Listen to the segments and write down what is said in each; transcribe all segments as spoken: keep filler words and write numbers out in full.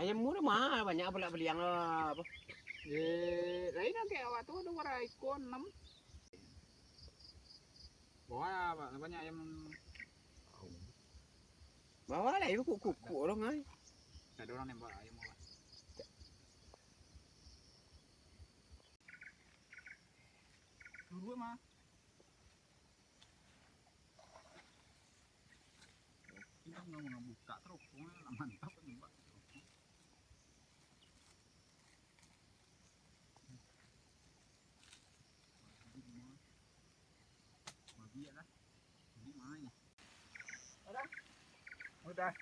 Ayam murah mah, banyak pula baliang lah, apa. Eh, lain lagi awak tu ada bara iko, enam. Wah, ba-, banyak ayam. Bawa lah, ibu kuk-kuk orang ai. Tak ada orang nembak ayam awak. Dua mah. Ini mau buka teropong, lah mantap nembak. Bagiak lah. Ini main. Udah.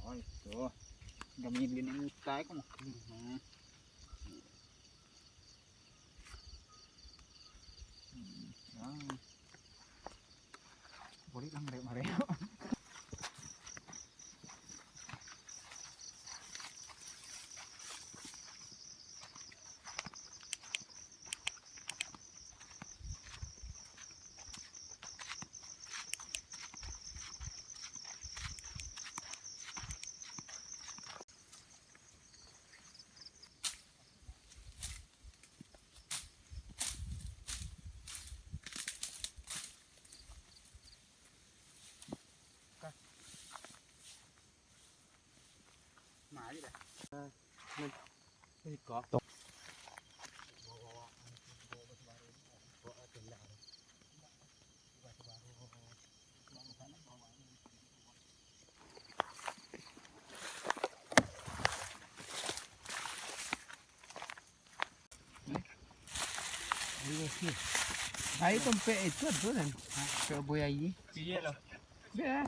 Oh, itu. Kami beli ni mutai kok makan. Hmm, ah. Boleh lah marek-marek. Mari dah. Iko. Ayo, tompek itu ado kan? Ka buai aia. Iyo lah. Yo.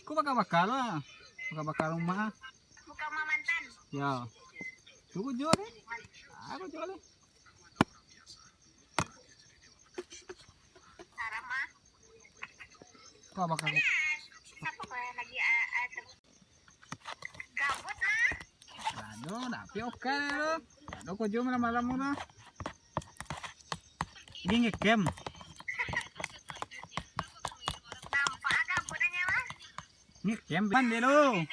Ko bakar-bakar lah. Bakar-bakar rumah. Bukan rumah mantan. Yo. Tu kujua deh. Ah, kujua deh. Ko bakar. Siapa ko yang lagi, ah, ah, ter-, gabut lah. Aduh, tapi oke deh tu. Aduh, kujua malam-malam tu. Ini ngekem. Nampak agak budanya, Mas. Ngekem mandi lu.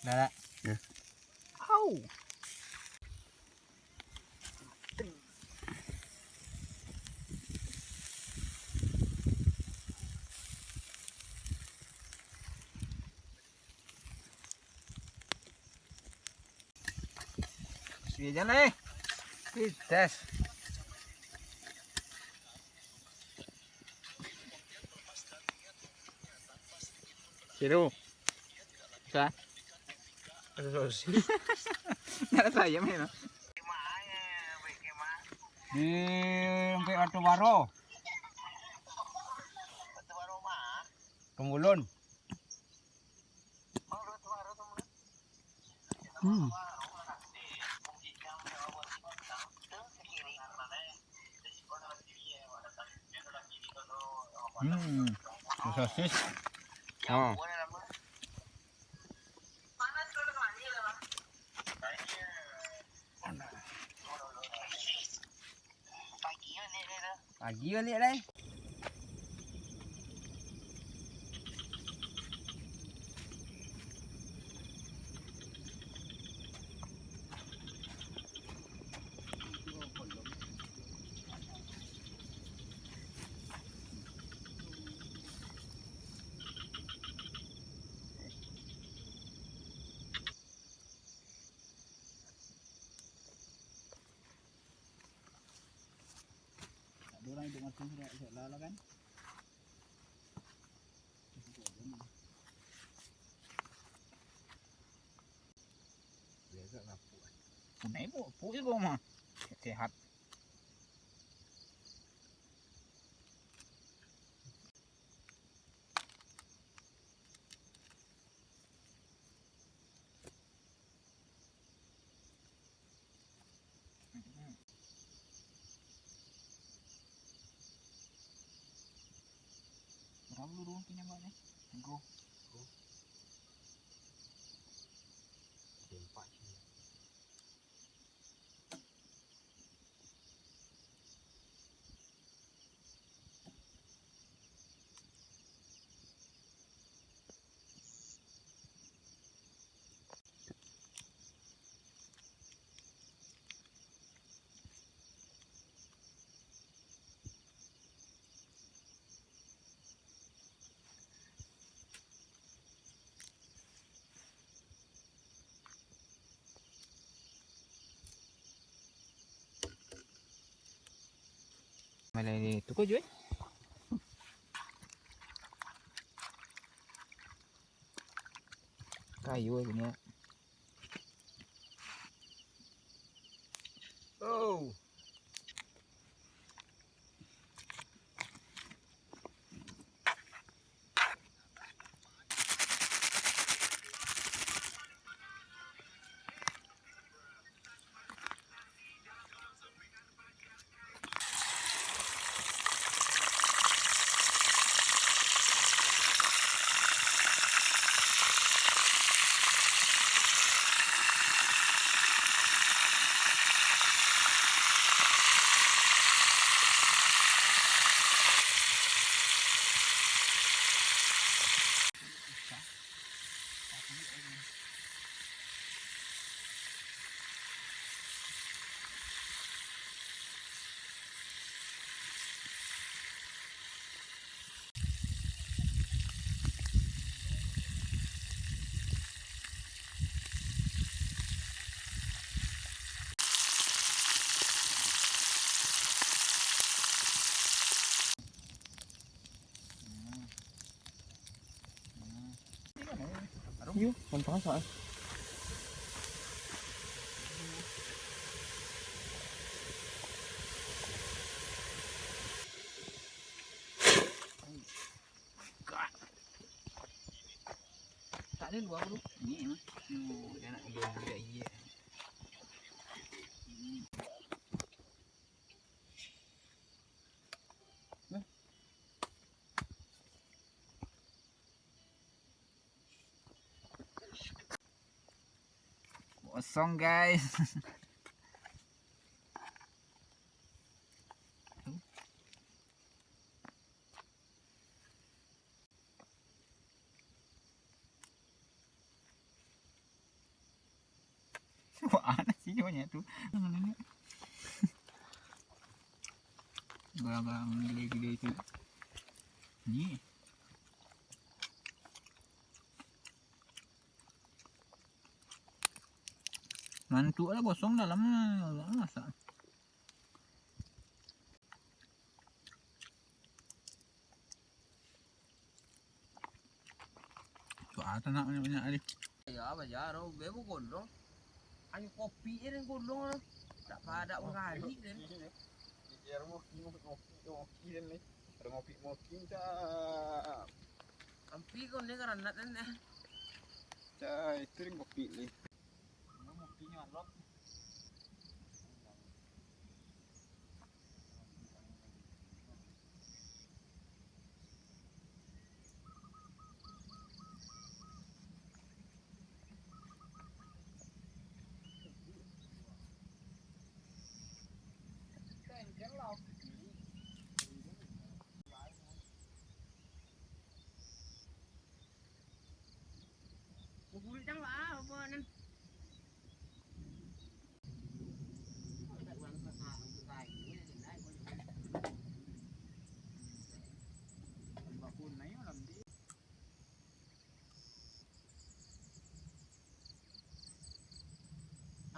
Dah, dah. Ya. Au. Iya, jangan, eh. Pites. Kiro. Sa? Ada sosis. Ada saya main. Di Lengkek Batu Baro. Tunggulun. Hmm. Hmm. Sosis. Oh. Pagi baliak lai. Ado urang iduik mati sudah, sudah lah, lah kan? Biasa lapuk. Punai pupuk je kau mah. Sehat. Berapa dulu ruang punya, Mbak, ni? Tengko. Tengko. Ada empat sini. Mana ni? Tuku je, eh. Kayu sini. Oh. Iyo, pantang sa. Tak ada luar tu. Ni mah. Oh, dia nak budak-budak iya. Kosong, guys. Wah, anak sih nyonya tu. Barang-barang gede-gede tu. Ni. Mantuk lah kosong dalam lah, masak. Tanak banyak-banyak tadi. Ya, bajar, bebo gondong. Ayo kopi je den gondong tu. Tak padak manggali den. Iya, ngopi, ngopi, ngopi, ngopi den ni. Ada ngopi, ngopi, cak. Ampi kau ni karanak den, eh. Cak, itu den ngopi ni. Ngopi ni alot. Kukulik cang lah, apa nan.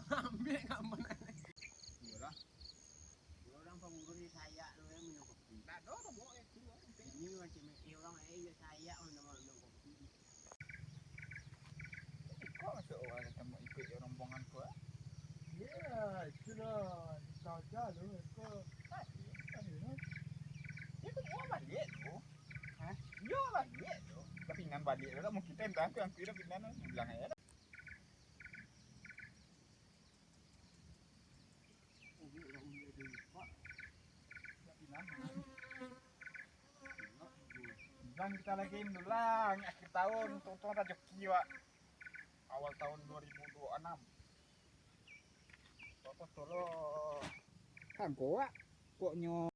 Ambil gambar. Iyalah. Kalau orang pangurus ni sayak tu, yang minum kopi. Tak ada, tak bawa itu. Ini macam orang, eh, dia sayak minum, minum kopi. Kok masuk orang ketemu ikut je rombongan ko, eh? Ya, itulah. Kau jalan ko. Tadi, tadi, no. Dia tu mau balik tu. Hah? Dia balik tu. Tapi nan balik tu, tak mungkin tembak tu, yang kira pindah tu. Bilang aja lah. Bang, kita lagi mendulang akhir tahun, untung-untung rezeki, Wak. Awal tahun dua ribu dua puluh enam. Apa tolong? Kangko, Wak. Koknyo